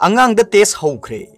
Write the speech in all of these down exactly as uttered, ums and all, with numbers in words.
ꯑꯉꯥꯡꯗ ꯇꯦꯁ ꯍꯧꯈ꯭ꯔꯦ꯫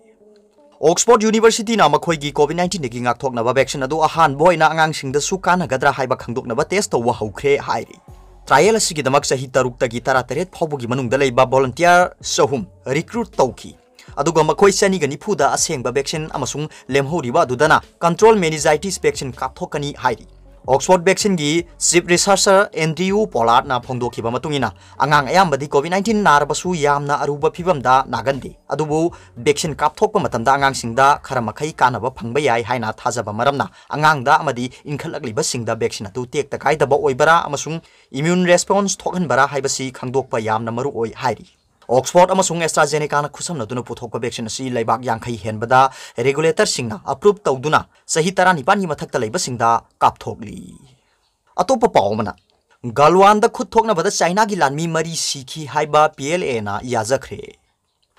ꯑꯣꯛꯁꯐꯣꯔꯗ ꯌꯨꯅꯤꯚꯔꯁꯤꯇꯤꯅ ꯃꯈꯣꯏꯒꯤ ꯀꯣꯚꯤꯗ ꯅꯥꯏꯟꯇꯤꯟꯗꯒꯤ ꯉꯥꯛꯊꯣꯛꯅꯕ ꯚꯦꯛꯁꯤꯟ ꯑꯗꯨ ꯑꯍꯥꯟꯕ ꯑꯣꯏꯅ ꯑꯉꯥꯡꯁꯤꯡꯗꯁꯨ ꯀꯥꯟꯅꯒꯗ꯭ꯔꯥ ꯍꯥꯏꯕ ꯈꯪꯗꯣꯛꯅꯕ ꯇꯦꯁ ꯇꯧꯕ ꯍꯧꯈ꯭ꯔꯦ ꯍꯥꯏꯔꯤ꯫ ꯇ꯭ꯔꯥꯌꯦꯜ ꯑꯁꯤꯒꯤꯗꯃꯛ ꯆꯍꯤ ꯇꯔꯨꯛꯇꯒꯤ ꯇꯔꯥꯇꯔꯦꯠ ꯐꯥꯎꯕꯒꯤ ꯃꯅꯨꯡꯗ ꯂꯩꯕ ꯚꯣꯂꯨꯟꯇꯤꯌꯔ ꯆꯍꯨꯝ ꯔꯤꯀ꯭ꯔꯨꯠ ꯇꯧꯈꯤ꯫ ꯑꯗꯨꯒ ꯃꯈꯣꯏ ꯆꯅꯤꯒ ꯅꯤꯐꯨꯗ ꯑꯁꯦꯡꯕ ꯚꯦꯛꯁꯤꯟ ꯑꯃꯁꯨꯡ ꯂꯦꯝꯍꯧꯔꯤꯕ ꯑꯗꯨꯗꯅ ꯀꯟꯇ꯭ꯔꯣꯜ ꯃꯦꯅꯤꯖꯥꯏꯇꯤꯁ ꯚꯦꯛꯁꯤꯟ ꯀꯥꯞꯊꯣꯛꯀꯅꯤ ꯍꯥꯏꯔꯤ꯫ ꯑꯣꯛꯁꯐꯣꯔꯗ ꯚꯦꯛꯁꯤꯟꯒꯤ ꯆꯤꯐ ꯔꯤꯁꯔꯆꯔ ꯑꯦꯟꯗ꯭ꯔꯤꯌꯨ ꯄꯣꯂꯥꯔꯗꯅ ꯐꯣꯡꯗꯣꯛꯈꯤꯕ ꯃꯇꯨꯡ ꯏꯟꯅ, ꯑꯉꯥꯡ ꯑꯌꯥꯝꯕꯗꯤ ꯀꯣꯚꯤꯗ ꯅꯥꯏꯟꯇꯤꯟ ꯅꯥꯔꯕꯁꯨ ꯌꯥꯝꯅ ꯑꯔꯨꯕ ꯐꯤꯚꯝꯗ ꯅꯥꯒꯟꯗꯦ, ꯑꯗꯨꯕꯨ ꯚꯦꯛꯁꯤꯟ ꯀꯥꯞꯊꯣꯛꯄ ꯃꯇꯝꯗ ꯑꯉꯥꯡꯁꯤꯡꯗ ꯈꯔ ꯃꯈꯩ ꯀꯥꯟꯅꯕ ꯐꯪꯕ ꯌꯥꯏ ꯍꯥꯏꯅ ꯊꯥꯖꯕ ꯃꯔꯝꯅ, ꯑꯉꯥꯡꯗ ꯑꯃꯗꯤ ꯏꯟꯈꯠꯂꯛꯂꯤꯕꯁꯤꯡꯗ ꯚꯦꯛꯁꯤꯟ ꯑꯗꯨ ꯇꯦꯛꯇ ꯀꯥꯏꯗꯕ ꯑꯣꯏꯕꯔꯥ ꯑꯃꯁꯨꯡ ꯏꯝꯌꯨꯟ ꯔꯦꯁꯄꯣꯟꯁ ꯊꯣꯛꯍꯟꯕꯔꯥ ꯍꯥꯏꯕꯁꯤ ꯈꯪꯗꯣꯛꯄ ꯌꯥꯝꯅ ꯃꯔꯨ ꯑꯣꯏ ꯍꯥꯏꯔꯤ꯫ ꯑꯣꯛꯁꯐꯣꯔꯗ ꯑꯃꯁꯨꯡ ꯑꯦꯁꯇ꯭ꯔꯥꯖꯦꯅꯦꯀꯥꯅ ꯈꯨꯠꯁꯝꯅꯗꯨꯅ ꯄꯨꯊꯣꯛꯄ ꯚꯦꯛꯁꯤꯟ ꯑꯁꯤ ꯂꯩꯕꯥꯛ ꯌꯥꯡꯈꯩ ꯍꯦꯟꯕꯗ ꯔꯦꯒꯨꯂꯦꯇꯔꯁꯤꯡꯅ ꯑꯄ꯭ꯔꯨꯞ ꯇꯧꯗꯨꯅ ꯆꯍꯤ ꯇꯔꯥꯅꯤꯄꯥꯟꯒꯤ ꯃꯊꯛꯇ ꯂꯩꯕꯁꯤꯡꯗ ꯀꯥꯞꯊꯣꯛꯂꯤ꯫ ꯑꯇꯣꯞꯄ ꯄꯥꯎ ꯑꯃꯅ, ꯒꯜꯋꯥꯟꯗ ꯈꯨꯠ ꯊꯣꯛꯅꯕꯗ ꯆꯥꯏꯅꯥꯒꯤ ꯂꯥꯟꯃꯤ ꯃꯔꯤ ꯁꯤꯈꯤ ꯍꯥꯏꯕ ꯄꯤ ꯑꯦꯜ ꯑꯦꯅ ꯌꯥꯖꯈ꯭ꯔꯦ꯫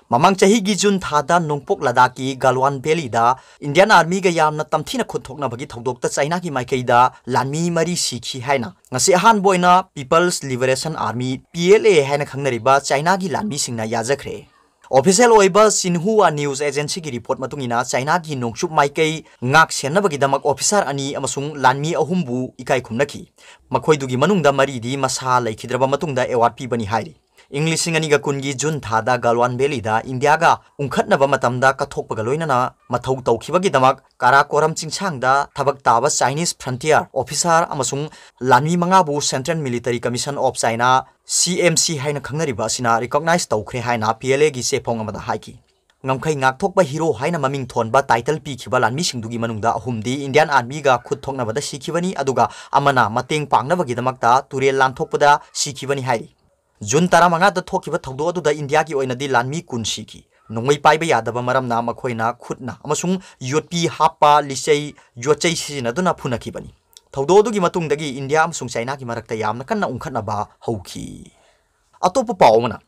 ꯃꯃꯥꯡ ꯆꯍꯤꯒꯤ ꯖꯨꯟ ꯊꯥꯗ ꯅꯣꯡꯄꯣꯛ ꯂꯗꯥꯈꯀꯤ ꯒꯜꯋꯥꯟ ꯚꯦꯂꯤꯗ ꯏꯟꯗꯤꯌꯥꯟ ꯑꯥꯔꯃꯤꯒ ꯌꯥꯝꯅ ꯇꯝꯊꯤꯅ ꯈꯨꯠ ꯊꯣꯛꯅꯕꯒꯤ ꯊꯧꯗꯣꯛꯇ ꯆꯥꯏꯅꯥꯒꯤ ꯃꯥꯏꯀꯩꯗ ꯂꯥꯟꯃꯤ ꯃꯔꯤ ꯁꯤꯈꯤ ꯍꯥꯏꯅ ꯉꯁꯤ ꯑꯍꯥꯟꯕ ꯑꯣꯏꯅ people's liberation army, P L A ꯍꯥꯏꯅ ꯈꯪꯅꯔꯤꯕ ꯆꯥꯏꯅꯥꯒꯤ ꯂꯥꯟꯃꯤꯁꯤꯡꯅ ꯌꯥꯖꯈ꯭ꯔꯦ꯫ ꯑꯣꯐꯤꯁꯤꯌꯦꯜ ꯑꯣꯏꯕ ꯁꯤꯟꯍꯨꯋꯥ ꯅ꯭ꯌꯨꯁ ꯑꯦꯖꯦꯟꯁꯤꯒꯤ ꯔꯤꯄꯣꯔꯠ ꯃꯇꯨꯡ ꯏꯟꯅ, ꯆꯥꯏꯅꯥꯒꯤ ꯅꯣꯡꯆꯨꯞ ꯃꯥꯏꯀꯩ ꯉꯥꯛ ꯁꯦꯟꯅꯕꯒꯤꯗꯃꯛ ꯑꯣꯐꯤꯁꯥꯔ ꯑꯅꯤ ꯑꯃꯁꯨꯡ ꯂꯥꯟꯃꯤ ꯑꯍꯨꯝꯕꯨ ꯏꯀꯥꯏ ꯈꯨꯝꯅꯈꯤ꯫ ꯃꯈꯣꯏꯗꯨꯒꯤ ꯃꯅꯨꯡꯗ ꯃꯔꯤꯗꯤ ꯃꯁꯥ ꯂꯩꯈꯤꯗ꯭ꯔꯕ ꯃꯇꯨꯡꯗ ꯑꯦꯋꯥꯔꯗ ꯄꯤꯕꯅꯤ ꯍꯥꯏꯔꯤ꯫ ꯏꯪ ꯂꯤꯁꯤꯡ ꯑꯅꯤꯒ ꯀꯨꯟꯒꯤ ꯖꯨꯟ ꯊꯥꯗ ꯒꯜꯋꯥꯟ ꯚꯦꯂꯤꯗ ꯏꯟꯗꯤꯌꯥꯒ ꯎꯪꯈꯠꯅꯕ ꯃꯇꯝꯗ ꯀꯠꯊꯣꯛꯄꯒ ꯂꯣꯏꯅꯅ ꯃꯊꯧ ꯇꯧꯈꯤꯕꯒꯤꯗꯃꯛ ꯀꯥꯔꯥꯀꯣꯔꯝ ꯆꯤꯡꯁꯥꯡꯗ ꯊꯕꯛ ꯇꯥꯕ ꯆꯥꯏꯅꯤꯁ ꯐ꯭ꯔꯟꯇꯤꯌꯔ ꯑꯣꯐꯤꯁꯥꯔ ꯑꯃꯁꯨꯡ ꯂꯥꯟꯃꯤ ꯃꯉꯥꯕꯨ central military commission of China, C M C ꯍꯥꯏꯅ ꯈꯪꯅꯔꯤꯕ ꯑꯁꯤꯅ ꯔꯤꯀꯣꯒꯅꯥꯏꯖ ꯇꯧꯈ꯭ꯔꯦ ꯍꯥꯏꯅ ꯄꯤ ꯑꯦꯜ ꯑꯦꯒꯤ ꯆꯦꯐꯣꯡ ꯑꯃꯗ ꯍꯥꯏꯈꯤ꯫ ꯉꯝꯈꯩ ꯉꯥꯛꯊꯣꯛꯄ ꯍꯤꯔꯣ ꯍꯥꯏꯅ ꯃꯃꯤꯡ ꯊꯣꯟꯕ ꯇꯥꯏꯇꯜ ꯄꯤꯈꯤꯕ ꯂꯥꯟꯃꯤꯁꯤꯡꯗꯨꯒꯤ ꯃꯅꯨꯡꯗ ꯑꯍꯨꯝꯗꯤ ꯏꯟꯗꯤꯌꯥꯟ ꯑꯥꯔꯃꯤꯒ ꯈꯨꯠ ꯊꯣꯛꯅꯕꯗ ꯁꯤꯈꯤꯕꯅꯤ, ꯑꯗꯨꯒ ꯑꯃꯅ ꯃꯇꯦꯡ ꯄꯥꯡꯅꯕꯒꯤꯗꯃꯛꯇ ꯇꯨꯔꯦꯜ ꯂꯥꯟꯊꯣꯛꯄꯗ ꯁꯤꯈꯤꯕꯅꯤ ꯍꯥꯏꯔꯤ꯫ ꯖꯨꯟ ꯇꯔꯥꯃꯉꯥꯗ ꯊꯣꯛꯈꯤꯕ ꯊꯧꯗꯣꯛ ꯑꯗꯨꯗ ꯏꯟꯗꯤꯌꯥꯒꯤ ꯑꯣꯏꯅꯗꯤ ꯂꯥꯟꯃꯤ ꯀꯨꯟ ꯁꯤꯈꯤ꯫ ꯅꯣꯡꯃꯩ ꯄꯥꯏꯕ ꯌꯥꯗꯕ ꯃꯔꯝꯅ ꯃꯈꯣꯏꯅ ꯈꯨꯠꯅ ꯑꯃꯁꯨꯡ ꯌꯣꯠꯄꯤ ꯍꯥꯞꯄ ꯂꯤꯆꯩ, ꯌꯣꯠꯆꯩ ꯁꯤꯖꯤꯟꯅꯗꯨꯅ ꯐꯨꯅꯈꯤꯕꯅꯤ꯫ ꯊꯧꯗꯣꯛ ꯑꯗꯨꯒꯤ ꯃꯇꯨꯡꯗꯒꯤ ꯏꯟꯗꯤꯌꯥ ꯑꯃꯁꯨꯡ ꯆꯥꯏꯅꯥꯒꯤ ꯃꯔꯛꯇ ꯌꯥꯝꯅ ꯀꯟꯅ ꯎꯪꯈꯠꯅꯕ ꯍꯧꯈꯤ꯫ ꯑꯇꯣꯞꯄ ꯄꯥꯎ ꯑꯃꯅ,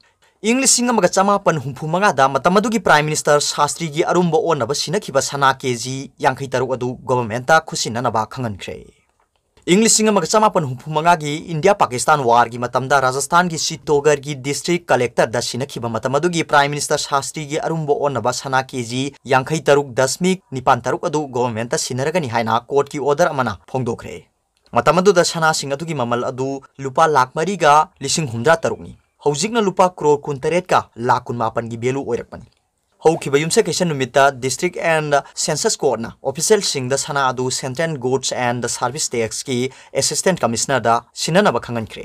ꯏꯪ ꯂꯤꯁꯤꯡ ꯑꯃꯒ ꯆꯃꯥꯄꯟ ꯍꯨꯝꯐꯨ ꯃꯉꯥꯗ ꯃꯇꯝ ꯑꯗꯨꯒꯤ ꯄ꯭ꯔꯥꯏꯝ ꯃꯤꯅꯤꯁꯇꯔ ꯁꯥꯁꯇ꯭ꯔꯤꯒꯤ ꯑꯔꯨꯝꯕ ꯑꯣꯟꯅꯕ ꯁꯤꯟꯅꯈꯤꯕ ꯁꯅꯥ ꯀꯦ ꯖꯤ ꯌꯥꯡꯈꯩ ꯇꯔꯨꯛ ꯑꯗꯨ ꯒꯣꯚꯔꯟꯃꯦꯟꯠꯇ ꯈꯨꯠꯁꯤꯟꯅꯅꯕ ꯈꯪꯍꯟꯈ꯭ꯔꯦ꯫ ꯏꯪ ꯂꯤꯁꯤꯡ ꯑꯃꯒ ꯆꯃꯥꯄꯟ ꯍꯨꯝꯐꯨ ꯃꯉꯥꯒꯤ ꯏꯟꯗꯤꯌꯥ ꯄꯥꯀꯤꯁꯇꯥꯟ ꯋꯥꯔꯒꯤ ꯃꯇꯝꯗ ꯔꯥꯖꯁꯊꯥꯟꯒꯤ ꯆꯤꯇꯣꯒꯔꯒꯤ ꯗꯤꯁꯇ꯭ꯔꯤꯛ ꯀꯂꯦꯛꯇꯔꯗ ꯁꯤꯟꯅꯈꯤꯕ ꯃꯇꯝ ꯑꯗꯨꯒꯤ ꯄ꯭ꯔꯥꯏꯝ ꯃꯤꯅꯤꯁꯇꯔ ꯁꯥꯁꯇ꯭ꯔꯤꯒꯤ ꯑꯔꯨꯝꯕ ꯑꯣꯟꯅꯕ ꯁꯅꯥ ꯀꯦꯖꯤ ꯌꯥꯡꯈꯩ ꯇꯔꯨꯛ ꯗꯁꯃꯤꯛ ꯅꯤꯄꯥꯟ ꯇꯔꯨꯛ ꯑꯗꯨ ꯒꯣꯚꯔꯟꯃꯦꯟꯠꯇ ꯁꯤꯟꯅꯔꯒꯅꯤ ꯍꯥꯏꯅ ꯀꯣꯔꯠꯀꯤ ꯑꯣꯔꯗꯔ ꯑꯃꯅ ꯐꯣꯡꯗꯣꯛꯈ꯭ꯔꯦ꯫ ꯃꯇꯝ ꯑꯗꯨꯗ ꯁꯅꯥꯁꯤꯡ ꯑꯗꯨꯒꯤ ꯃꯃꯜ ꯑꯗꯨ ꯂꯨꯄꯥ ꯂꯥꯈ ꯃꯔꯤꯒ ꯂꯤꯁꯤꯡ ꯍꯨꯝꯗ꯭ꯔꯥ ꯇꯔꯨꯛꯅꯤ꯫ ꯍꯧꯖꯤꯛꯅ ꯂꯨꯄꯥ ꯀ꯭ꯔꯣꯔ ꯀꯨꯟꯇꯔꯦꯠꯀ ꯂꯥꯈ ꯀꯨꯟꯃꯥꯄꯟꯒꯤ ꯚꯦꯂꯨ ꯑꯣꯏꯔꯛꯄꯅꯤ꯫ ꯍꯧꯈꯤꯕ ꯌꯨꯝꯁꯀꯩꯁ ꯅꯨꯃꯤꯠꯇ District and Census Courtꯅ officialꯁꯤꯡꯗ ꯁꯅꯥ ꯑꯗꯨ Central Goods and Service Taxꯀꯤ Assistant Commissionerꯗ ꯁꯤꯟꯅꯅꯕ ꯈꯪꯍꯟꯈ꯭ꯔꯦ꯫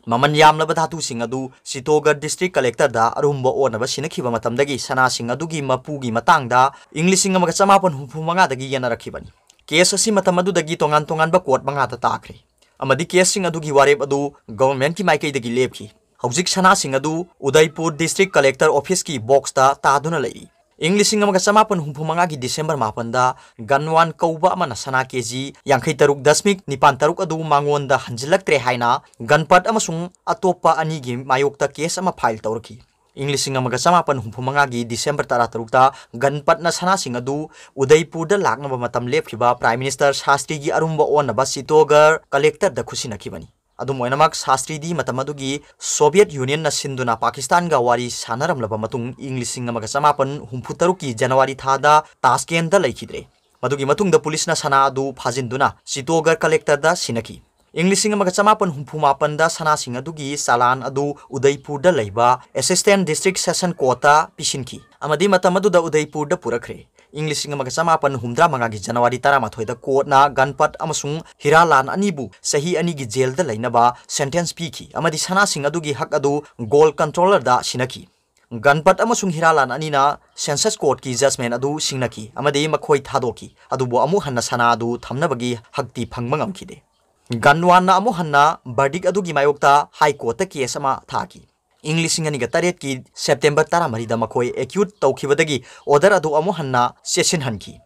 ꯃꯃꯜ ꯌꯥꯝꯂꯕ ꯙꯥꯇꯨꯁꯤꯡ ꯑꯗꯨ ꯆꯤꯇꯣꯒꯔ ꯗꯤꯁꯇ꯭ꯔꯤꯛ ꯀꯂꯦꯛꯇꯔꯗ ꯑꯔꯨꯝꯕ ꯑꯣꯟꯅꯕ ꯁꯤꯟꯅꯈꯤꯕ ꯃꯇꯝꯗꯒꯤ ꯁꯅꯥꯁꯤꯡ ꯑꯗꯨꯒꯤ ꯃꯄꯨꯒꯤ ꯃꯇꯥꯡꯗ ꯏꯪ ꯂꯤꯁꯤꯡ ꯑꯃꯒ ꯆꯃꯥꯄꯟ ꯍꯨꯝꯐꯨ ꯃꯉꯥꯗꯒꯤ ꯌꯦꯟꯅꯔꯛꯈꯤꯕꯅꯤ꯫ ꯀꯦꯁ ꯑꯁꯤ ꯃꯇꯝ ꯑꯗꯨꯗꯒꯤ ꯇꯣꯉꯥꯟ ꯇꯣꯉꯥꯟꯕ ꯀꯣꯔꯠ ꯃꯉꯥꯗ ꯇꯥꯈ꯭ꯔꯦ ꯑꯃꯗꯤ ꯀꯦꯁꯁꯤꯡ ꯑꯗꯨꯒꯤ ꯋꯥꯔꯦꯞ ꯑꯗꯨ ꯒꯚꯔꯟꯃꯦꯟꯠꯀꯤ ꯃꯥꯏꯀꯩꯗꯒꯤ ꯂꯦꯞꯈꯤ꯫ ꯍꯧꯖꯤꯛ ꯁꯅꯥꯁꯤꯡ ꯑꯗꯨ ꯎꯗꯩꯄꯨꯔ ꯗꯤꯁꯇ꯭ꯔꯤꯛ ꯀꯂꯦꯛꯇꯔ ꯑꯣꯐꯤꯁꯀꯤ ꯕꯣꯛꯁꯇ ꯇꯥꯗꯨꯅ ꯂꯩꯔꯤ꯫ ꯏꯪ ꯂꯤꯁꯤꯡ ꯑꯃꯒ ꯆꯃꯥꯄꯟ ꯍꯨꯝꯐꯨ ꯃꯉꯥꯒꯤ ꯗꯤꯁꯦꯝꯕꯔ ꯃꯥꯄꯟꯗ ꯒꯟꯋꯥꯟ ꯀꯧꯕ ꯑꯃꯅ ꯁꯅꯥ ꯀꯦꯖꯤ ꯌꯥꯡꯈꯩ ꯇꯔꯨꯛ ꯗꯁꯃꯤꯛ ꯅꯤꯄꯥꯟ ꯇꯔꯨꯛ ꯑꯗꯨ ꯃꯉꯣꯟꯗ ꯍꯟꯖꯤꯜꯂꯛꯇ꯭ꯔꯦ ꯍꯥꯏꯅ ꯒꯟꯄꯠ ꯑꯃꯁꯨꯡ ꯑꯇꯣꯞꯄ ꯑꯅꯤꯒꯤ ꯃꯥꯌꯣꯛꯇ ꯀꯦꯁ ꯑꯃ ꯐꯥꯏꯜ ꯇꯧꯔꯛꯈꯤ꯫ ꯏꯪ ꯂꯤꯁꯤꯡ ꯑꯃꯒ ꯆꯃꯥꯄꯟ ꯍꯨꯝꯐꯨ ꯃꯉꯥꯒꯤ ꯗꯤꯁꯦꯝꯕꯔ ꯇꯔꯥꯇꯔꯨꯛꯇ ꯒꯟꯄꯠꯅ ꯁꯅꯥꯁꯤꯡ ꯑꯗꯨ ꯎꯗꯩꯄꯨꯔꯗ ꯂꯥꯛꯅꯕ ꯃꯇꯝ ꯂꯦꯞꯈꯤꯕ ꯄ꯭ꯔꯥꯏꯝ ꯃꯤꯅꯤꯁꯇꯔ ꯁꯥꯁꯇ꯭ꯔꯤꯒꯤ ꯑꯔꯨꯝꯕ ꯑꯣꯟꯅꯕ ꯆꯤꯇꯣꯒꯔ ꯀꯂꯦꯛꯇꯔꯗ ꯈꯨꯠꯁꯤꯟꯅꯈꯤꯕꯅꯤ꯫ ꯑꯗꯨꯝ ꯑꯣꯏꯅꯃꯛ, ꯁꯥꯁꯇ꯭ꯔꯤꯗꯤ ꯃꯇꯝ ꯑꯗꯨꯒꯤ ꯁꯣꯚꯤꯌꯦꯠ ꯌꯨꯅꯤꯌꯟꯅ ꯁꯤꯟꯗꯨꯅ ꯄꯥꯀꯤꯁꯇꯥꯟꯒ ꯋꯥꯔꯤ ꯁꯥꯟꯅꯔꯝꯂꯕ ꯃꯇꯨꯡ ꯏꯪ ꯂꯤꯁꯤꯡ ꯑꯃꯒ ꯆꯃꯥꯄꯟ ꯍꯨꯝꯐꯨ ꯇꯔꯨꯛꯀꯤ ꯖꯅꯋꯥꯔꯤ ꯊꯥꯗ ꯇꯥꯁꯀꯦꯟꯗ ꯂꯩꯈꯤꯗ꯭ꯔꯦ꯫ ꯃꯗꯨꯒꯤ ꯃꯇꯨꯡꯗ ꯄꯨꯂꯤꯁꯅ ꯁꯅꯥ ꯑꯗꯨ ꯐꯥꯖꯤꯟꯗꯨꯅ ꯆꯤꯇꯣꯒꯔ ꯀꯂꯦꯛꯇꯔꯗ ꯁꯤꯟꯅꯈꯤ꯫ ꯏꯪ ꯂꯤꯁꯤꯡ ꯑꯃꯒ ꯆꯃꯥꯄꯟ ꯍꯨꯝꯐꯨ ꯃꯥꯄꯟꯗ ꯁꯅꯥꯁꯤꯡ ꯑꯗꯨꯒꯤ ꯆꯂꯥꯟ ꯑꯗꯨ ꯎꯗꯩꯄꯨꯔꯗ ꯂꯩꯕ ꯑꯦꯁꯤꯁꯇꯦꯟꯠ ꯗꯤꯁꯇ꯭ꯔꯤꯛ ꯁꯦꯁꯟ ꯀꯣꯔꯠꯇ ꯄꯤꯁꯤꯟꯈꯤ ꯑꯃꯗꯤ ꯃꯇꯝ ꯑꯗꯨꯗ ꯎꯗꯩꯄꯨꯔꯗ ꯄꯨꯔꯛꯈ꯭ꯔꯦ꯫ ꯏꯪ ꯂꯤꯁꯤꯡ ꯑꯃꯒ ꯆꯃꯥꯄꯟ ꯍꯨꯝꯗ꯭ꯔꯥ ꯃꯉꯥꯒꯤ ꯖꯅꯋꯥꯔꯤ ꯇꯔꯥꯃꯥꯊꯣꯏꯗ ꯀꯣꯔꯠꯅ ꯒꯟꯄꯠ ꯑꯃꯁꯨꯡ ꯍꯤꯔꯥꯂꯥꯟ ꯑꯅꯤꯕꯨ ꯆꯍꯤ ꯑꯅꯤꯒꯤ ꯖꯦꯜꯗ ꯂꯩꯅꯕ ꯁꯦꯟꯇꯦꯟꯁ ꯄꯤꯈꯤ ꯑꯃꯗꯤ ꯁꯅꯥꯁꯤꯡ ꯑꯗꯨꯒꯤ ꯍꯛ ꯑꯗꯨ ꯒꯣꯜꯗ ꯀꯟꯇ꯭ꯔꯣꯂꯔꯗ ꯁꯤꯟꯅꯈꯤ꯫ ꯒꯟꯄꯠ ꯑꯃꯁꯨꯡ ꯍꯤꯔꯥꯂꯥꯟ ꯑꯅꯤꯅ ꯁꯦꯟꯁꯁ ꯀꯣꯔꯠꯀꯤ ꯖꯖꯃꯦꯟꯠ ꯑꯗꯨ ꯁꯤꯡꯅꯈꯤ ꯑꯃꯗꯤ ꯃꯈꯣꯏ ꯊꯥꯗꯣꯛꯈꯤ, ꯑꯗꯨꯕꯨ ꯑꯃꯨꯛ ꯍꯟꯅ ꯁꯅꯥ ꯑꯗꯨ ꯊꯝꯅꯕꯒꯤ ꯍꯛꯇꯤ ꯐꯪꯕ ꯉꯝꯈꯤꯗꯦ꯫ ꯒꯟꯋꯥꯟꯅ ꯑꯃꯨꯛ ꯍꯟꯅ ꯕꯔꯗꯤꯛ ꯑꯗꯨꯒꯤ ꯃꯥꯌꯣꯛꯇ ꯍꯥꯏ ꯀꯣꯔꯠꯇ ꯀꯦꯁ ꯑꯃ ꯊꯥꯈꯤ꯫ ꯏꯪ ꯂꯤꯁꯤꯡ ꯑꯅꯤꯒ ꯇꯔꯦꯠꯀꯤ ꯁꯦꯞꯇꯦꯝꯕꯔ ꯇꯔꯥꯃꯔꯤꯗ ꯃꯈꯣꯏ ꯑꯦꯀ꯭ꯌꯨꯠ ꯇꯧꯈꯤꯕꯗꯒꯤ ꯑꯣꯔꯗꯔ ꯑꯗꯨ ꯑꯃꯨꯛ ꯍꯟꯅ ꯆꯦꯠꯁꯤꯟꯍꯟꯈꯤ꯫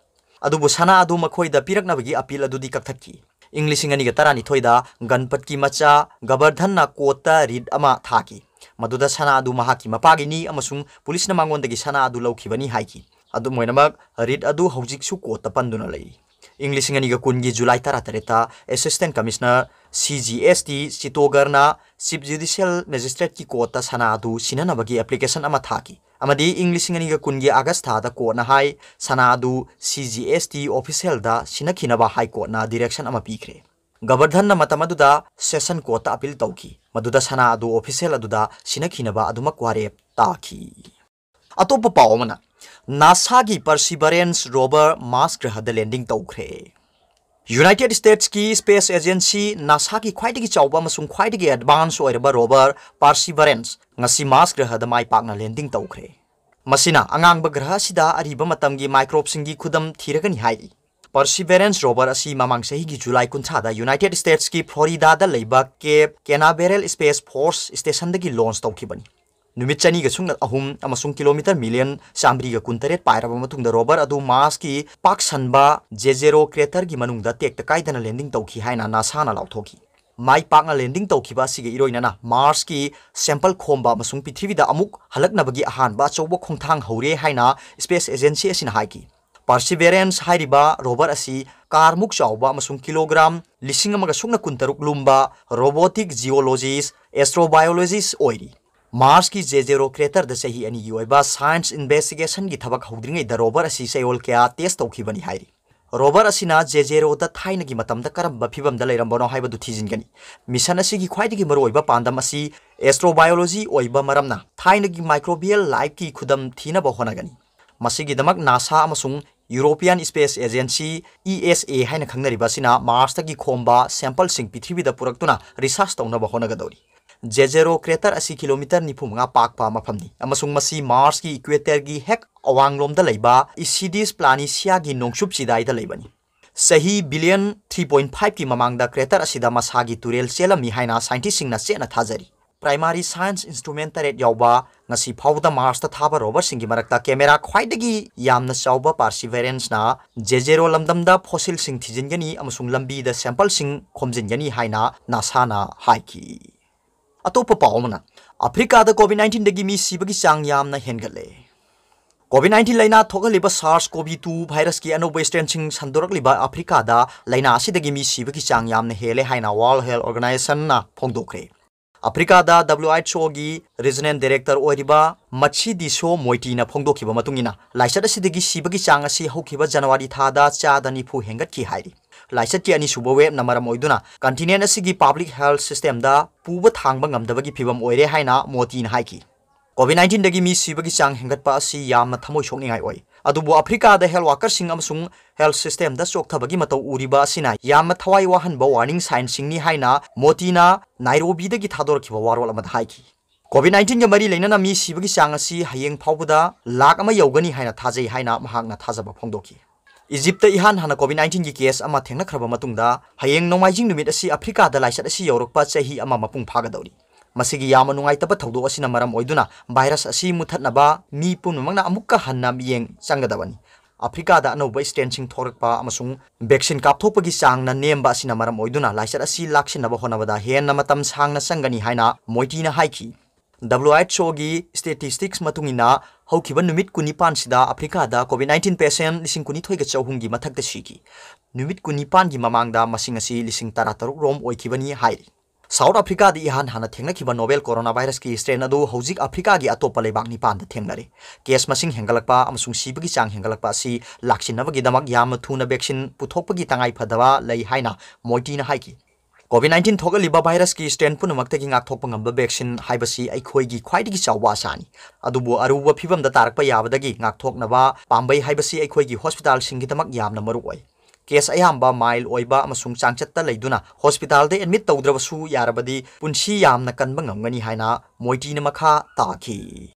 ꯑꯗꯨꯕꯨ ꯁꯅꯥ ꯑꯗꯨ ꯃꯈꯣꯏꯗ ꯄꯤꯔꯛꯅꯕꯒꯤ ꯑꯄꯤꯜ ꯑꯗꯨꯗꯤ ꯀꯛꯊꯠꯈꯤ꯫ ꯏꯪ ꯂꯤꯁꯤꯡ ꯑꯅꯤꯒ ꯇꯔꯥꯅꯤꯊꯣꯏꯗ ꯒꯟꯄꯠꯀꯤ ꯃꯆꯥ ꯒꯕꯔꯙꯟꯅ ꯀꯣꯔꯠꯇ ꯔꯤꯠ ꯑꯃ ꯊꯥꯈꯤ, ꯃꯗꯨꯗ ꯁꯅꯥ ꯑꯗꯨ ꯃꯍꯥꯛꯀꯤ ꯃꯄꯥꯒꯤꯅꯤ ꯑꯃꯁꯨꯡ ꯄꯨꯂꯤꯁꯅ ꯃꯉꯣꯟꯗꯒꯤ ꯁꯅꯥ ꯑꯗꯨ ꯂꯧꯈꯤꯕꯅꯤ ꯍꯥꯏꯈꯤ꯫ ꯑꯗꯨꯝ ꯑꯣꯏꯅꯃꯛ, ꯔꯤꯠ ꯑꯗꯨ ꯍꯧꯖꯤꯛꯁꯨ ꯀꯣꯔꯠꯇ ꯄꯟꯗꯨꯅ ꯂꯩꯔꯤ꯫ ꯏꯪ ꯂꯤꯁꯤꯡ ꯑꯅꯤꯒ ꯀꯨꯟꯒꯤ ꯖꯨꯂꯥꯏ ꯇꯔꯥꯇꯔꯦꯠꯇ Assistant Commissioner C G S T ꯆꯤꯇꯣꯒꯔꯅ Chief Judicial Magistrateꯀꯤ ꯀꯣꯔꯠꯇ ꯁꯅꯥ ꯑꯗꯨ ꯁꯤꯟꯅꯅꯕꯒꯤ application ꯑꯃ ꯊꯥꯈꯤ, ꯑꯃꯗꯤ ꯏꯪ ꯂꯤꯁꯤꯡ ꯑꯅꯤꯒ ꯀꯨꯟꯒꯤ ꯑꯥꯒꯁ ꯊꯥꯗ ꯀꯣꯔꯠꯅ ꯍꯥꯏ ꯁꯅꯥ ꯑꯗꯨ C G S T officialꯗ ꯁꯤꯟꯅꯈꯤꯅꯕ ꯍꯥꯏ ꯀꯣꯔꯠꯅ direction ꯑꯃ ꯄꯤꯈ꯭ꯔꯦ꯫ ꯒꯕꯔꯙꯟꯅ ꯃꯇꯝ ꯑꯗꯨꯗ session courtꯇ appeal ꯇꯧꯈꯤ, ꯃꯗꯨꯗ ꯁꯅꯥ ꯑꯗꯨ official ꯑꯗꯨꯗ ꯁꯤꯟꯅꯈꯤꯅꯕ ꯑꯗꯨꯃꯛ ꯋꯥꯔꯦꯞ ꯇꯥꯈꯤ꯫ ꯑꯇꯣꯞꯄ ꯄꯥꯎ ꯑꯃꯅ, NASAꯒꯤ Perseverance rover Mars ꯒ꯭ꯔꯍꯗ landing ꯇꯧꯈ꯭ꯔꯦ꯫ United Statesꯀꯤ space agency NASAꯒꯤ ꯈ꯭ꯋꯥꯏꯗꯒꯤ ꯆꯥꯎꯕ ꯑꯃꯁꯨꯡ ꯈ꯭ꯋꯥꯏꯗꯒꯤ advance ꯑꯣꯏꯔꯕ rover Perseverance ꯉꯁꯤ Mars ꯒ꯭ꯔꯍꯗ ꯃꯥꯏ ꯄꯥꯛꯅ landing ꯇꯧꯈ꯭ꯔꯦ꯫ ꯃꯁꯤꯅ ꯑꯉꯥꯡꯕ ꯒ꯭ꯔꯍ ꯑꯁꯤꯗ ꯑꯔꯤꯕ ꯃꯇꯝꯒꯤ microbeꯁꯤꯡꯒꯤ ꯈꯨꯗꯝ ꯊꯤꯔꯒꯅꯤ ꯍꯥꯏꯔꯤ꯫ Perseverance rover ꯑꯁꯤ ꯃꯃꯥꯡ ꯆꯍꯤꯒꯤ ꯖꯨꯂꯥꯏ ꯀꯨꯟꯊ꯭ꯔꯥꯗ United Statesꯀꯤ Floridada ꯂꯩꯕ Cape Canaveral Space Force Stationꯗꯒꯤ launch ꯇꯧꯈꯤꯕꯅꯤ꯫ ꯅꯨꯃꯤꯠ ꯆꯅꯤꯒ ꯁꯨꯞꯅ ꯑꯍꯨꯝ ꯑꯃꯁꯨꯡ kilometre million ꯆꯥꯃꯔꯤꯒ ꯀꯨꯟꯇꯔꯦꯠ ꯄꯥꯏꯔꯕ ꯃꯇꯨꯡꯗ rover ꯑꯗꯨ Marsꯀꯤ ꯄꯥꯛ ꯁꯟꯕ Jezero craterꯒꯤ ꯃꯅꯨꯡꯗ ꯇꯦꯛꯇ ꯀꯥꯏꯗꯅ landing ꯇꯧꯈꯤ ꯍꯥꯏꯅ NASAꯅ ꯂꯥꯎꯊꯣꯛꯈꯤ꯫ ꯃꯥꯏ ꯄꯥꯛꯅ landing ꯇꯧꯈꯤꯕ ꯑꯁꯤꯒ ꯏꯔꯣꯏꯅꯅ Marsꯀꯤ sample ꯈꯣꯝꯕ ꯑꯃꯁꯨꯡ ꯄ꯭ꯔꯤꯊꯤꯕꯤꯗ ꯑꯃꯨꯛ ꯍꯜꯂꯛꯅꯕꯒꯤ ꯑꯍꯥꯟꯕ ꯑꯆꯧꯕ ꯈꯣꯡꯊꯥꯡ ꯍꯧꯔꯦ ꯍꯥꯏꯅ space agency ꯑꯁꯤꯅ ꯍꯥꯏꯈꯤ꯫ Perseverance ꯍꯥꯏꯔꯤꯕ rover ꯑꯁꯤ car ꯃꯨꯛ ꯆꯥꯎꯕ ꯑꯃꯁꯨꯡ kilogram ꯂꯤꯁꯤꯡ ꯑꯃꯒ ꯁꯨꯞꯅ ꯀꯨꯟꯇꯔꯨꯛ ꯂꯨꯝꯕ robotic geologist, astrobiologist ꯑꯣꯏꯔꯤ꯫ Marsꯀꯤ Jezero craterꯗ ꯆꯍꯤ ꯑꯅꯤꯒꯤ ꯑꯣꯏꯕ science investigationꯒꯤ ꯊꯕꯛ ꯍꯧꯗ꯭ꯔꯤꯉꯩꯗ rover ꯑꯁꯤ ꯆꯌꯣꯜ ꯀꯌꯥ test ꯇꯧꯈꯤꯕꯅꯤ ꯍꯥꯏꯔꯤ꯫ Rover ꯑꯁꯤꯅ Jezeroꯗ ꯊꯥꯏꯅꯒꯤ ꯃꯇꯝꯗ ꯀꯔꯝꯕ ꯐꯤꯚꯝꯗ ꯂꯩꯔꯝꯕꯅꯣ ꯍꯥꯏꯕꯗꯨ ꯊꯤꯖꯤꯟꯒꯅꯤ꯫ Mission ꯑꯁꯤꯒꯤ ꯈ꯭ꯋꯥꯏꯗꯒꯤ ꯃꯔꯨꯑꯣꯏꯕ ꯄꯥꯟꯗꯝ ꯑꯁꯤ astrobiology ꯑꯣꯏꯕ ꯃꯔꯝꯅ ꯊꯥꯏꯅꯒꯤ microbial lifeꯀꯤ ꯈꯨꯗꯝ ꯊꯤꯅꯕ ꯍꯣꯠꯅꯒꯅꯤ꯫ ꯃꯁꯤꯒꯤꯗꯃꯛ NASA ꯑꯃꯁꯨꯡ European Space Agency, E S A ꯍꯥꯏꯅ ꯈꯪꯅꯔꯤꯕ ꯑꯁꯤꯅ Marsꯇꯒꯤ ꯈꯣꯝꯕ sampleꯁꯤꯡ ꯄ꯭ꯔꯤꯊꯤꯕꯤꯗ ꯄꯨꯔꯛꯇꯨꯅ research ꯇꯧꯅꯕ ꯍꯣꯠꯅꯒꯗꯧꯔꯤ꯫ Jezero crater ꯑꯁꯤ kilometre ꯅꯤꯐꯨ ꯃꯉꯥ ꯄꯥꯛꯄ ꯃꯐꯝꯅꯤ ꯑꯃꯁꯨꯡ ꯃꯁꯤ Marsꯀꯤ equatorꯒꯤ ꯍꯦꯛ ꯑꯋꯥꯡꯂꯣꯝꯗ ꯂꯩꯕ Isidis Planissiaꯒꯤ ꯅꯣꯡꯆꯨꯞ ꯆꯤꯗꯥꯏꯗ ꯂꯩꯕꯅꯤ꯫ ꯆꯍꯤ billion three point fiveꯀꯤ ꯃꯃꯥꯡꯗ crater ꯑꯁꯤꯗ ꯃꯁꯥꯒꯤ ꯇꯨꯔꯦꯜ ꯆꯦꯜꯂꯝꯃꯤ ꯍꯥꯏꯅ scientistꯁꯤꯡꯅ ꯆꯦꯠꯅ ꯊꯥꯖꯔꯤ꯫ Primary science instrument ꯇꯔꯦꯠ ꯌꯥꯎꯕ ꯉꯁꯤ ꯐꯥꯎꯕꯗ Marsꯇ ꯊꯥꯕ roverꯁꯤꯡꯒꯤ ꯃꯔꯛꯇ camera ꯈ꯭ꯋꯥꯏꯗꯒꯤ ꯌꯥꯝꯅ ꯆꯥꯎꯕ Perseveranceꯅ Jezero ꯂꯝꯗꯝꯗ fossilꯁꯤꯡ ꯊꯤꯖꯤꯟꯒꯅꯤ ꯑꯃꯁꯨꯡ ꯂꯝꯕꯤꯗ sampleꯁꯤꯡ ꯈꯣꯝꯖꯤꯟꯒꯅꯤ ꯍꯥꯏꯅ NASAꯅ ꯍꯥꯏꯈꯤ꯫ ꯑꯇꯣꯞꯄ ꯄꯥꯎ ꯑꯃꯅ, Africaꯗ COVID nineteenꯗꯒꯤ ꯃꯤ ꯁꯤꯕꯒꯤ ꯆꯥꯡ ꯌꯥꯝꯅ ꯍꯦꯟꯒꯠꯂꯦ꯫ COVID nineteen ꯂꯥꯏꯅꯥ ꯊꯣꯛꯍꯜꯂꯤꯕ SARS-CoV two virus-ꯀꯤ ꯑꯅꯧꯕ strain-ꯁꯤꯡ ꯁꯟꯗꯣꯔꯛꯂꯤꯕ ꯑꯐ꯭ꯔꯤꯀꯥꯗ ꯂꯥꯏꯅꯥ ꯑꯁꯤꯗꯒꯤ ꯃꯤ ꯁꯤꯕꯒꯤ ꯆꯥꯡ ꯌꯥꯝꯅ ꯍꯦꯜꯂꯦ ꯍꯥꯏꯅ World Health Organization-ꯅ ꯐꯣꯡꯗꯣꯛꯈ꯭ꯔꯦ꯫ ꯑꯐ꯭ꯔꯤꯀꯥꯗ WHO-ꯒꯤ Regional Director ꯑꯣꯏꯔꯤꯕ ꯃꯠꯁꯤꯗꯤꯁꯣ ꯃꯣꯏꯇꯤꯅ ꯐꯣꯡꯗꯣꯛꯈꯤꯕ ꯃꯇꯨꯡ ꯏꯟꯅ, ꯂꯥꯏꯆꯠ ꯑꯁꯤꯗꯒꯤ ꯁꯤꯕꯒꯤ ꯆꯥꯡ ꯑꯁꯤ ꯍꯧꯈꯤꯕ ꯖꯅꯋꯥꯔꯤ ꯊꯥꯗ ꯆꯥꯗ ꯅꯤꯐꯨ ꯍꯦꯟꯒꯠꯈꯤ ꯍꯥꯏꯔꯤ꯫ ꯂꯥꯏꯆꯠꯀꯤ ꯑꯅꯤꯁꯨꯕ wave-ꯅ ꯃꯔꯝ ꯑꯣꯏꯗꯨꯅ continent ꯑꯁꯤꯒꯤ public health system-ꯗ ꯄꯨꯕ ꯊꯥꯡꯕ ꯉꯝꯗꯕꯒꯤ ꯐꯤꯚꯝ ꯑꯣꯏꯔꯦ ꯍꯥꯏꯅ ꯃꯣꯇꯤꯅ ꯍꯥꯏꯈꯤ꯫ COVID nineteen-ꯗꯒꯤ ꯃꯤ ꯁꯤꯕꯒꯤ ꯆꯥꯡ ꯍꯦꯟꯒꯠꯄ ꯑꯁꯤ ꯌꯥꯝꯅ ꯊꯃꯣꯏ ꯁꯣꯛꯅꯤꯡꯉꯥꯏ ꯑꯣꯏ, ꯑꯗꯨꯕꯨ ꯑꯐ꯭ꯔꯤꯀꯥꯗ health worker-ꯁꯤꯡ ꯑꯃꯁꯨꯡ health system-ꯗ ꯆꯣꯛꯊꯕꯒꯤ ꯃꯇꯧ ꯎꯔꯤꯕ ꯑꯁꯤꯅ ꯌꯥꯝꯅ ꯊꯋꯥꯏ ꯋꯥꯍꯟꯕ warning sign-ꯁꯤꯡꯅꯤ ꯍꯥꯏꯅ ꯃꯣꯇꯤꯅ ꯅꯥꯏꯔꯣꯕꯤꯗꯒꯤ ꯊꯥꯗꯣꯔꯛꯈꯤꯕ ꯋꯥꯔꯣꯜ ꯑꯃꯗ ꯍꯥꯏꯈꯤ꯫ COVID nineteen-ꯒ ꯃꯔꯤ ꯂꯩꯅꯅ ꯃꯤ ꯁꯤꯕꯒꯤ ꯆꯥꯡ ꯑꯁꯤ ꯍꯌꯦꯡ ꯐꯥꯎꯕꯗ ꯂꯥꯈ ꯑꯃ ꯌꯧꯒꯅꯤ ꯍꯥꯏꯅ ꯊꯥꯖꯩ ꯍꯥꯏꯅ ꯃꯍꯥꯛꯅ ꯊꯥꯖꯕ ꯐꯣꯡꯗꯣꯛꯈꯤ꯫ ꯏꯖꯤꯞꯇ ꯏꯍꯥꯟ ꯍꯥꯟꯅ COVID nineteen-ꯒꯤ case ꯑꯃ ꯊꯦꯡꯅꯈ꯭ꯔꯕ ꯃꯇꯨꯡꯗ, ꯍꯌꯦꯡ ꯅꯣꯡꯃꯥꯏꯖꯤꯡ ꯅꯨꯃꯤꯠ ꯑꯁꯤ ꯑꯐ꯭ꯔꯤꯀꯥꯗ ꯂꯥꯏꯆꯠ ꯑꯁꯤ ꯌꯧꯔꯛꯄ ꯆꯍꯤ ꯑꯃ ꯃꯄꯨꯡ ꯐꯥꯒꯗꯧꯔꯤ꯫ ꯃꯁꯤꯒꯤ ꯌꯥꯝꯅ ꯅꯨꯡꯉꯥꯏꯇꯕ ꯊꯧꯗꯣꯛ ꯑꯁꯤꯅ ꯃꯔꯝ ꯑꯣꯏꯗꯨꯅ virus ꯑꯁꯤ ꯃꯨꯠꯊꯠꯅꯕ ꯃꯤ ꯄꯨꯝꯅꯃꯛꯅ ꯑꯃꯨꯛꯀ ꯍꯟꯅ ꯃꯤꯠꯌꯦꯡ ꯆꯪꯒꯗꯕꯅꯤ꯫ ꯑꯐ꯭ꯔꯤꯀꯥꯗ ꯑꯅꯧꯕ strain-ꯁꯤꯡ ꯊꯣꯔꯛꯄ ꯑꯃꯁꯨꯡ vaccine ꯀꯥꯞꯊꯣꯛꯄꯒꯤ ꯆꯥꯡꯅ ꯅꯦꯝꯕ ꯑꯁꯤꯅ ꯃꯔꯝ ꯑꯣꯏꯗꯨꯅ ꯂꯥꯏꯆꯠ ꯑꯁꯤ ꯂꯥꯛꯁꯤꯟꯅꯕ ꯍꯣꯠꯅꯕꯗ ꯍꯦꯟꯅ ꯃꯇꯝ ꯁꯥꯡꯅ ꯆꯪꯒꯅꯤ ꯍꯥꯏꯅ ꯃꯣꯏꯇꯤꯅ ꯍꯥꯏꯈꯤ꯫ WHO-ꯒꯤ statistics ꯃꯇꯨꯡ ꯏꯟꯅ, ꯍꯧꯈꯤꯕ ꯅꯨꯃꯤꯠ ꯀꯨꯟꯅꯤꯄꯥꯟꯁꯤꯗ ꯑꯐ꯭ꯔꯤꯀꯥꯗ COVID nineteen patient ꯂꯤꯁꯤꯡ ꯀꯨꯟꯅꯤꯊꯣꯏꯒ ꯆꯍꯨꯝꯒꯤ ꯃꯊꯛꯇ ꯁꯤꯈꯤ꯫ ꯅꯨꯃꯤꯠ ꯀꯨꯟꯅꯤꯄꯥꯟꯒꯤ ꯃꯃꯥꯡꯗ ꯃꯁꯤꯡ ꯑꯁꯤ ꯂꯤꯁꯤꯡ ꯇꯔꯥꯇꯔꯨꯛ ꯔꯣꯝ ꯑꯣꯏꯈꯤꯕꯅꯤ ꯍꯥꯏꯔꯤ꯫ South Africa-ꯗ ꯏꯍꯥꯟ ꯍꯥꯟꯅ ꯊꯦꯡꯅꯈꯤꯕ novel coronavirus-ꯀꯤ strain ꯑꯗꯨ ꯍꯧꯖꯤꯛ ꯑꯐ꯭ꯔꯤꯀꯥꯒꯤ ꯑꯇꯣꯞꯄ ꯂꯩꯕꯥꯛ ꯅꯤꯄꯥꯟꯗ ꯊꯦꯡꯅꯔꯦ꯫ Case ꯃꯁꯤꯡ ꯍꯦꯟꯒꯠꯂꯛꯄ ꯑꯃꯁꯨꯡ ꯁꯤꯕꯒꯤ ꯆꯥꯡ ꯍꯦꯟꯒꯠꯂꯛꯄ ꯑꯁꯤ ꯂꯥꯛꯁꯤꯟꯅꯕꯒꯤꯗꯃꯛ ꯌꯥꯝꯅ ꯊꯨꯅ vaccine ꯄꯨꯊꯣꯛꯄꯒꯤ ꯇꯉꯥꯏ ꯐꯗꯕ ꯂꯩ ꯍꯥꯏꯅ ꯃꯣꯏꯇꯤꯅ ꯍꯥꯏꯈꯤ꯫ COVID nineteen ꯊꯣꯛꯍꯜꯂꯤꯕ virus-ꯀꯤ strain ꯄꯨꯝꯅꯃꯛꯇꯒꯤ ꯉꯥꯛꯊꯣꯛꯄ ꯉꯝꯕ vaccine ꯍꯥꯏꯕꯁꯤ ꯑꯩꯈꯣꯏꯒꯤ ꯈ꯭ꯋꯥꯏꯗꯒꯤ ꯆꯥꯎꯕ ꯑꯁꯥꯅꯤ꯫ ꯑꯗꯨꯕꯨ ꯑꯔꯨꯕ ꯐꯤꯚꯝꯗ ꯇꯥꯔꯛꯄ ꯌꯥꯕꯗꯒꯤ ꯉꯥꯛꯊꯣꯛꯅꯕ ꯄꯥꯝꯕꯩ ꯍꯥꯏꯕꯁꯤ ꯑꯩꯈꯣꯏꯒꯤ hospital-ꯁꯤꯡꯒꯤꯗꯃꯛ ꯌꯥꯝꯅ ꯃꯔꯨ ꯑꯣꯏ꯫ Case ꯑꯌꯥꯝꯕ mild ꯑꯣꯏꯕ ꯑꯃꯁꯨꯡ ꯆꯥꯡꯆꯠꯇ ꯂꯩꯗꯨꯅ hospital-ꯗ admit ꯇꯧꯗ꯭ꯔꯕꯁꯨ ꯌꯥꯔꯕꯗꯤ ꯄꯨꯟꯁꯤ ꯌꯥꯝꯅ ꯀꯟꯕ ꯉꯝꯒꯅꯤ ꯍꯥꯏꯅ ꯃꯣꯏꯇꯤꯅ ꯃꯈꯥ ꯇꯥꯈꯤ꯫